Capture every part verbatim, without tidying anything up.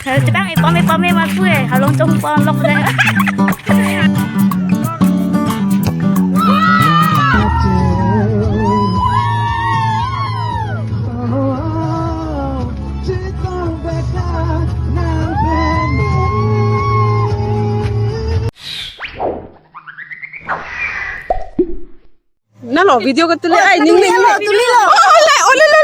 Chepang ipam ipam e matpue, halong chong pon lok dai. Nalo video ko tuli ai ning ning. Tuli lo, tuli lo. Oh, le, oh, le, le.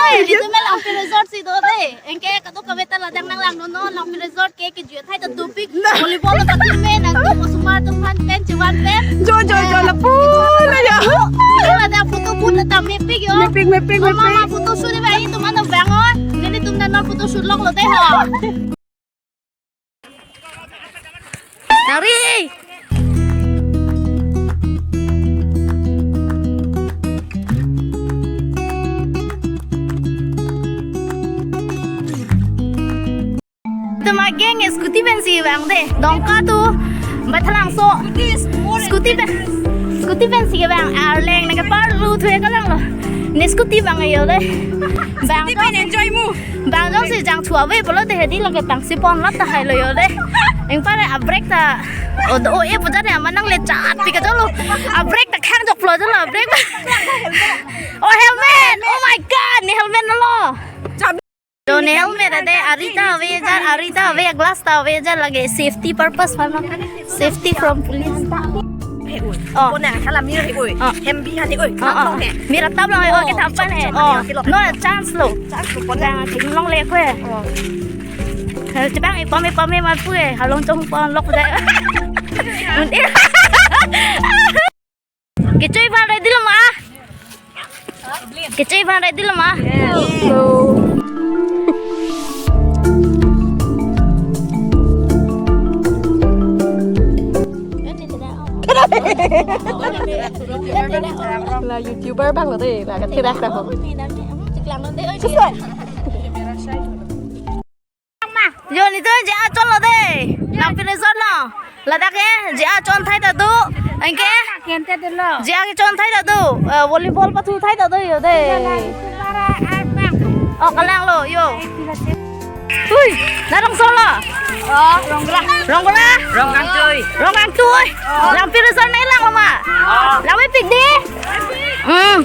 Video. Ito me Langpi Resort si do de. Anke kadokave ta ladak nanglangnon, Langpi Resort ke kejui athai ta dopik. Volleyball ta tim me nangtum osomar atum aphan pen chevan pen. Jo, jo, jo, lapu la ya. Ito ladak photo booth ta mepik yo. Mepik, mepik, mama, mepik. Photo shoot ba itum ano bang-o. Nelitum nang photo shoot lok lo de ho. Nari! Tema geng scooty pensi vang de. Dongka tu, Baithalangso. Scooty pen, scooty pensi vang, Arleng nangkepar lu thu e kalang lo. Ne scooty vang yo de. Vang scooty pen enjoy mu. Bang jongsi jangthu ave pulote hedi lake pangsi pon lap tahai lo yo de. Ingpar le abrake ta. O, o, e puja de ama nanglechat pik ajolo. Abrake ta khang jok lo ajolo abrake. Oh, helmet. Oh my God, ne helmet lo. Chabi. Jo, ne helmet ade, ari ta ave ajat, ari ta ave, glass ta ave ajat lake safety purpose aphan lo. Safety from police. He oi. Oh. Pon nang thala mir he oi. Oh. Hem bi han he oi. Oh, oh. Klam he. Mir atap lo he, oh, oh, kethap pen he. Chok, chok, oh, chok, chok. No chance lo. Chance lo, pon nang. Jang, jing longle ko he. Oh. Chepang ipam ipam e matpue, halong chong pon lok dai. Kechoi aphan ready lo ma? Kechoi aphan ready lo ma? Yes. La YouTuber abang lo de, la katherak ta ho. Yo, nelitum je-a chon lo de. Langpi Resort lo. Ladak ke je-a chon thai ta do. Anke? Kente de lo. Je-a kechon thai ta do. Eh, volleyball pathu thai ta do yo de. Oh, kalang lo yo. Ui, narong solo. Oh, Ronggra. Ronggra. Rongkangtui. Rongkangtui. Oh. Langpi Resort nanglang lo ma? Oh. Langmepik di. Hmm.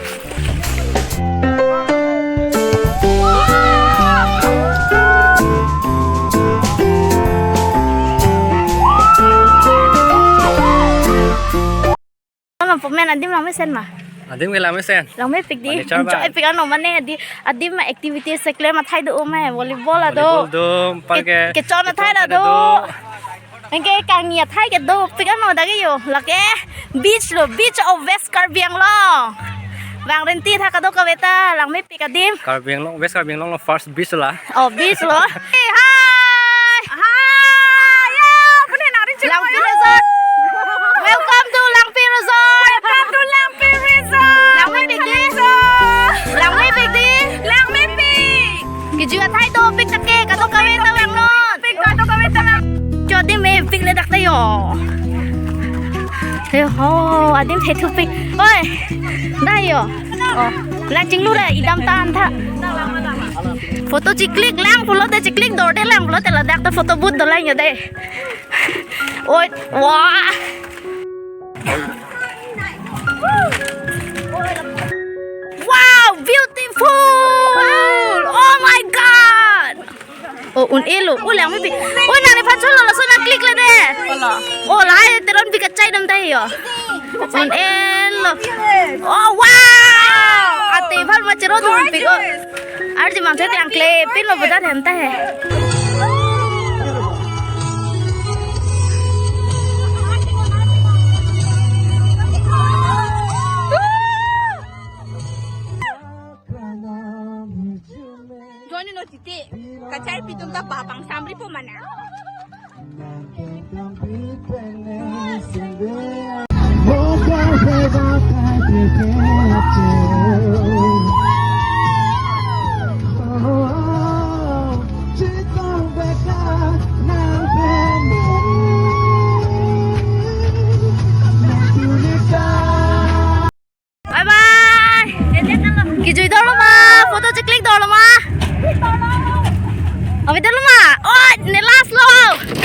Ano po men adim langmesen ma? Adim ke langmesen. Langmepik di. Mane char ba. Enjoy pik ano mane di adim ma activity seklem athai do ma volleyball ado. Volleyball do, park ke. Kechon athai do. Anke kangni athai ke dopik ano dak ke yo. Lake beach lo, beach of West Karbi Anglong. Bang renti tha kadokave ta langmepik adim. Karbi Anglong, West Karbi Anglong lo first beach la. Oh, beach lo. Hey, hi. Hi. Yo, pune nari chila. Langpi Resort. Welcome to Langpi Resort. Welcome to Langpi Resort. Langmepik di. Langmepik di. Langmepik. Kejui athai dopik ta ke, kadokave ta vangnon. Pik, kadokave ta vang. Jo adim mepik le dak ta yo. He ho, adim thethupik. Oi. Dai yo. Oh, lang chinglu re, idam ta-an tha. Photo chiclick lang pulote, chiclick dorde lang pulote ladak ta photo booth dolang yo de. Oi, wah. Wow, beautiful. Oh my God. Oh, un-elo. Oh, langmepik. Oh, nangnephan cholo laso nang click le de. Olo. Oh, lahai Teronpi kachai dam ta yo. Un-elo. Oh, wow. Atephan ma chero dun pik. Oh. Arje mangthe tangkle pin lo boda hem ta he. Johnny no titi. Kachari pitum ta babang samri po mana. Bye bye. Kejui dolo ma, photo chiclick dolo ma. Avedetlo ma? Oh, ne last lo.